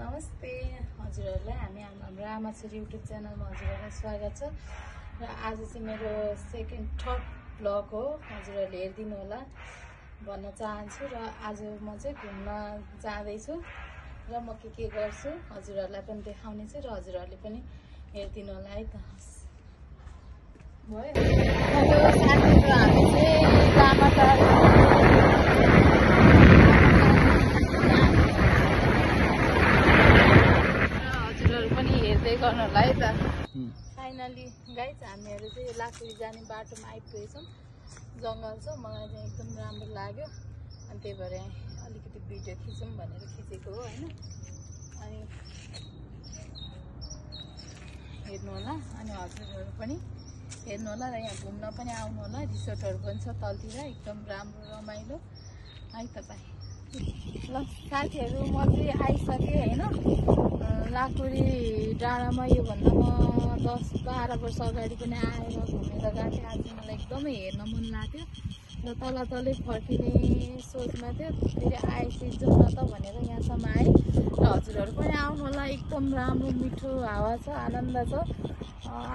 नमस्ते हजुरहरुलाई हामी हाम्रो आमाछोरी युट्युब च्यानलमा हजुरहरुलाई स्वागत छ र आज चाहिँ मेरो सेकेन्ड थर्ड ब्लग हो हजुरहरुले हेर्दिनु होला भन्न चाहन्छु र आज म चाहिँ घुम्न जाँदै छु र म के गर्छु हजुरहरुलाई पनि देखाउने छु र हजुरहरुले पनि हेर्दिनु होला है त भयो हामी चाहिँ जामाटार गर्नलाई त फाइनली गाइज हामीहरु चाहिँ लाकुरी जाने बाटोमा आइपुगेछौं जंगल छ मलाई चाहिँ एकदम राम्रो लाग्यो अनि त्यही भएर अलिकति भिडियो खिचौं भनेर खिचेको हो हैन अनि हेर्नु होला अनि हजुरहरु पनि हेर्नु होला र यहाँ घुम्न पनि आउनु होला रिसोर्टहरु पनि छ तलतिर एकदम राम्रो रमाइलो है तपाईं ल साथीहरु म चाहिँ आइसके हैन लाकुरी डाँडामा यो भन्दा म 10-12 वर्ष अगाडि पनि आएर घुमेर गएको आज मलाई एकदमै हेर्न मन लाग्यो र तलै फर्किने सोचमा थियो फेरि आइसिक्छु न त भनेर यहाँसम्म आए र हजुरहरु पनि आउनु होला एकदम राम्रो मिठो हावा छ आनन्द छ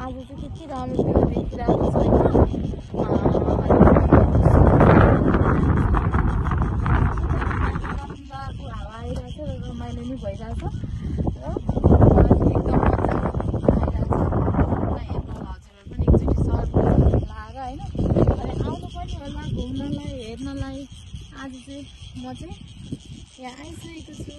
आज चाहिँ त्यति राम्रो भ्यू देखिरहेको छ आनन्दको हावा आइरहेको छ र रमाइलो नि भइरहेको छ घुम्नलाई हेर्नलाई आज चाहिँ म चाहिँ यहाँ आइसकेको छु